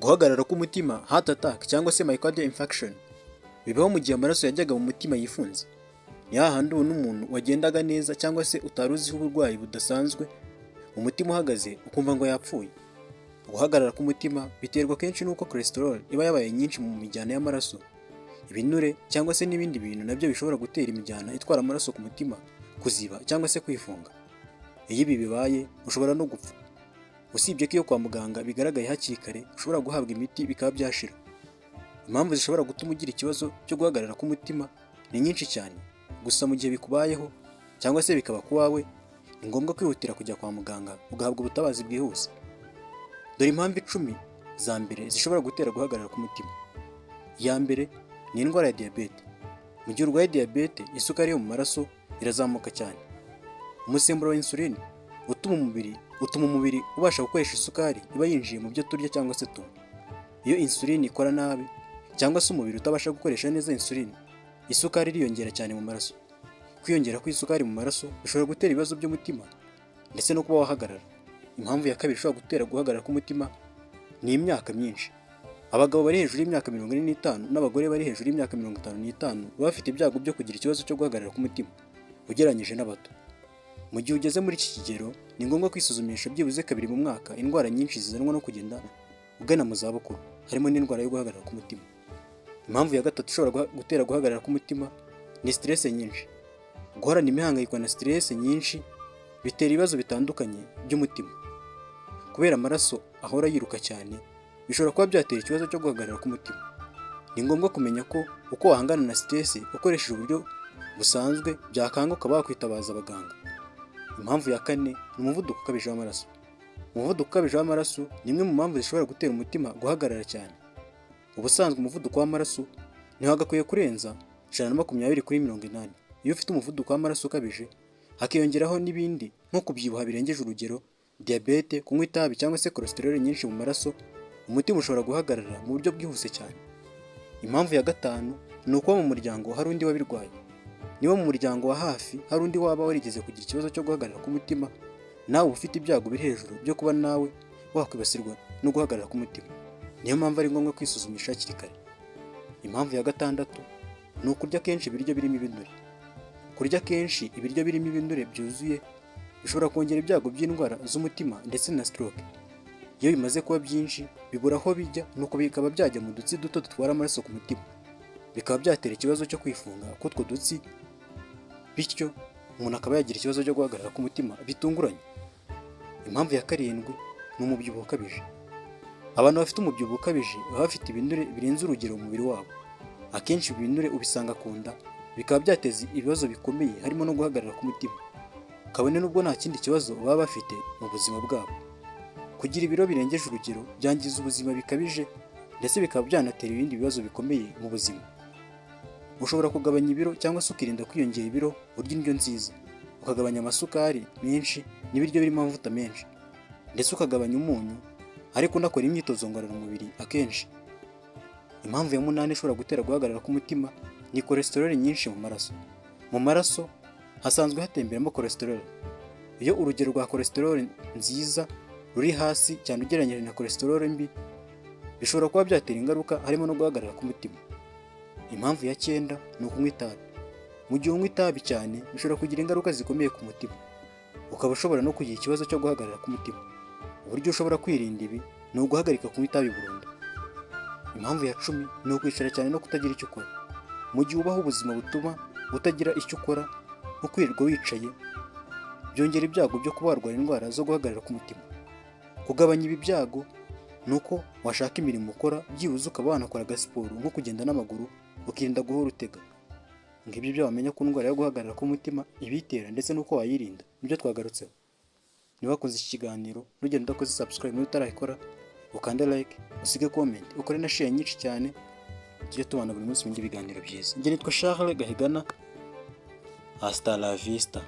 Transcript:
Guhagarara k'umutima, heart attack cyangwa se myocardial infarction, bibaho mu gihe amaraso yajyaga mu mutima yifunze. Ni hahandi ubona umuntu wagendaga neza cyangwa se utari uziho uburwayi budasanzwe, umutima uhagaze ukumva ngo yapfuye. Guhagarara k'umutima biterwa kenshi n'uko cholesterol iba yabaye nyinshi mu mijyana y'amaraso, ibinure cyangwa se n'ibindi bintu nabyo bishobora gutera imijyana itwara amaraso ku mutima kuziba cyangwa se kwifunga. Iyo ibi bibaye ushobora no gupfa. Usibye ko iyo kwa muganga bigaragaye hakiri kare ushobora guhabwa imiti bikaba byashira. Impamvu zishobora gutuma ugira ikibazo cyo guhagarara k'umutima ni nyinshi cyane, gusa mu gihe bikubayeho cyangwa se bikaba ku wawe, ni ngombwa kwihutira kujya kwa muganga ugahabwa ubutabazi bwihuse. Dore impamvu 10 za mbere zishobora gutera guhagarara k'umutima. Iya mbere ni indwara ya diyabete. Mu gihe urwaye diyabete, isukari yo mu maraso irazamuka cyane. Umusemburo wa insuline utuma umubiri ubasha gukoresha isukari iba yinjiye mu byo turya cyangwa se tunywa. Iyo insuline ikora nabi cyangwa se umubiri utabasha gukoresha neza insuline, isukari iriyongera cyane mu maraso. Kwiyongera kw'isukari mu maraso bishobora gutera ibibazo by'umutima ndetse no kuba wahagarara. Impamvu ya kabiri ishobora gutera guhagarara k'umutima ni imyaka myinshi. Abagabo bari hejuru y'imyaka 45 n'abagore bari hejuru y'imyaka 55 baba bafite ibyago byo kugira ikibazo cyo guhagarara k'umutima ugereranyije n'abato. Mu gihe ugeze muri iki kigero, ni ngombwa kwisuzumisha byibuze kabiri mu mwaka indwara nyinshi zizanwa no kugenda ugana mu zabukuru, harimo n'indwara yo guhagarara k'umutima. Impamvu ya gatatu ishobora gutera guhagarara k'umutima ni stress nyinshi. Guhorana imihangayiko na stress nyinshi bitera ibibazo bitandukanye by'umutima. Kubera amaraso ahora yiruka cyane, bishobora kuba byatera ikibazo cyo guhagarara k'umutima. Ni ngombwa kumenya ko uko wahangana na stress ukoresheje uburyo busanzwe, byakanga ukaba wakwitabaza abaganga. Impamvu ya kane ni umuvuduko ukabije w'amaraso. Umuvuduko ukabije w'amaraso ni imwe mu mpamvu zishobora gutera umutima guhagarara cyane. Ubusanzwe umuvuduko w'amaraso ntiwagakwiye kurenza 120/80. Iyo ufite umuvuduko w'amaraso ukabije, hakiyongeraho n'ibindi nko kubyibuha birengeje urugero, diyabete, kunywa itabi cyangwa se cholesterol nyinshi mu maraso, umutima ushobora guhagarara mu buryo bwihuse cyane. Impamvu ya gatanu ni ukuba mu muryango hari undi wabirwaye. Niba mu muryango wa hafi hari undi waba warigeze kugira ikibazo cyo guhagarara k'umutima, nawe uba ufite ibyago biri hejuru byo kuba nawe wakwibasirwa no guhagarara k'umutima. Niyo mpamvu ari ngombwa kwisuzumisha hakiri kare. Impamvu ya gatandatu ni ukurya kenshi ibiryo birimo ibinure. Kurya kenshi ibiryo birimo ibinure byuzuye bishobora kongera ibyago by'indwara z'umutima ndetse na stroke. Iyo bimaze kuba byinshi bibura aho bijya, nuko bikaba byajya mu dutsi duto dutwara amaraso ku mutima, bikaba byatera ikibazo cyo kwifunga k'utwo dutsi, bityo umuntu akaba yagira ikibazo cyo guhagarara k'umutima bitunguranye. Impamvu ya karindwi ni umubyibuho ukabije. Abantu bafite umubyibuho ukabije baba bafite ibinure birenze urugero mu mubiri wabo. Akenshi ibi binure ubisanga ku nda, bikaba byateza ibibazo bikomeye harimo no guhagarara k'umutima, kabone n'ubwo nta kindi kibazo baba bafite mu buzima bwabo. Kugira ibiro birengeje urugero byangiza ubuzima bikabije, ndetse bikaba byanatera ibindi bibazo bikomeye mu buzima. Ushobora kugabanya ibiro cyangwa se ukirinda kwiyongera ibiro urya indyo nziza, ukagabanya amasukari menshi n'ibiryo birimo amavuta menshi, ndetse ukagabanya umunyu, ariko unakora imyitozo ngororamubiri akenshi. Impamvu ya munani ishobora gutera guhagarara k'umutima ni cholesterol nyinshi mu maraso. Mu maraso hasanzwe hatemberamo cholesterol. Iyo urugero rwa cholesterol nziza ruri hasi cyane ugereranyije na cholesterol mbi, bishobora kuba byatera ingaruka harimo no guhagarara k'umutima. Impamvu ya cyenda ni ukunywa itabi. Mu gihe unywa itabi cyane, bishobora kugira ingaruka zikomeye ku mutima, ukaba ushobora no kugira ikibazo cyo guhagarara k'umutima. Uburyo ushobora kwirinda ibi ni uguhagarika kunywa itabi burundu. Impamvu ya 10 ni ukwicara cyane no kutagira icyo ukora. Mu gihe ubaho ubuzima butuma utagira icyo ukora, nko kwirirwa wicaye, byongera ibyago byo kuba warwara indwara zo guhagarara k'umutima. Kugabanya ibi byago ni uko washaka imirimo ukora, byibuze ukaba wanakora agasiporo nko kugenda n'amaguru, ukirinda guhora utega. Ngibyo ibyo wamenya ku ndwara yo guhagarara k'umutima, ibiyitera ndetse n'uko wayirinda, nibyo twagarutseho. Niba wakunze iki kiganiro, ntugende udakoze subscribe. Niba utarayikora, ukande like, usige comment, ukore na share nyinshi cyane, tujye tubana buri munsi mu bindi biganiro byiza. Njye nitwa Charles Gahigana. Hasta la vista.